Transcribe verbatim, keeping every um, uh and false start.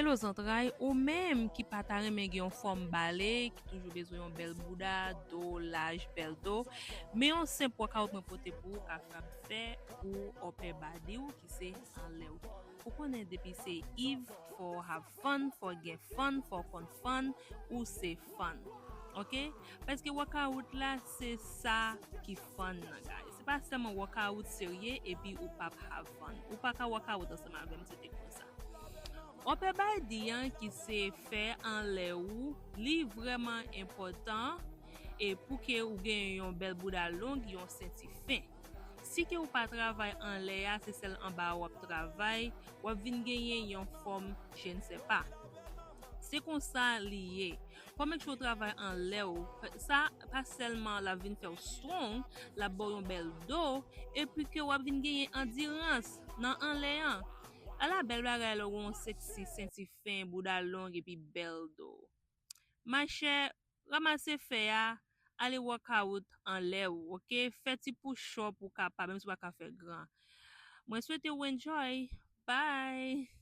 Hello zantray, ou menm ki pa ta renmen gen yon fòm bale, ki toujou bezwen yon bèl bouda, do laj, bèl do, men yon senp workout mwen pote pou ou kapab fè pou upper body ou ki se anlè ou. Ou konnen depi se Eve, fò w have fun, fò w gen fun, fò w konn fun, ou se fun. Ok? Paske workout la, se sa ki fun nan, guys. Se pa sèlman workout serye epi ou p ap have fun. Ou pa ka workout ansanm avè m, se te konsa. Upper body an ki se fè anlè ou, li vrèman enpòtan e pou ke ou gen yon bèl bouda long, yon senti fen. Si ke ou pa travay anlè a, se sèl anba a w ap travay, w ap vin genyen yon fòm je ne sais pas. Se konsa li ye. Fò make sure w travay anlè w. Sa pa sèlman l ap vin fè w strong, l ap ba w yon bèl do, epi ke w ap vin genyen andirans nan anlè an. Ala bèl bagay lè w gen yon sexy senti fen, bouda long epi bèl do. Machè, ranmase fè a, ale workout anlè w, ok? Fè ti push up ou kapab, menm si w pa ka fè gran. Mwen swete w enjoy. Bye!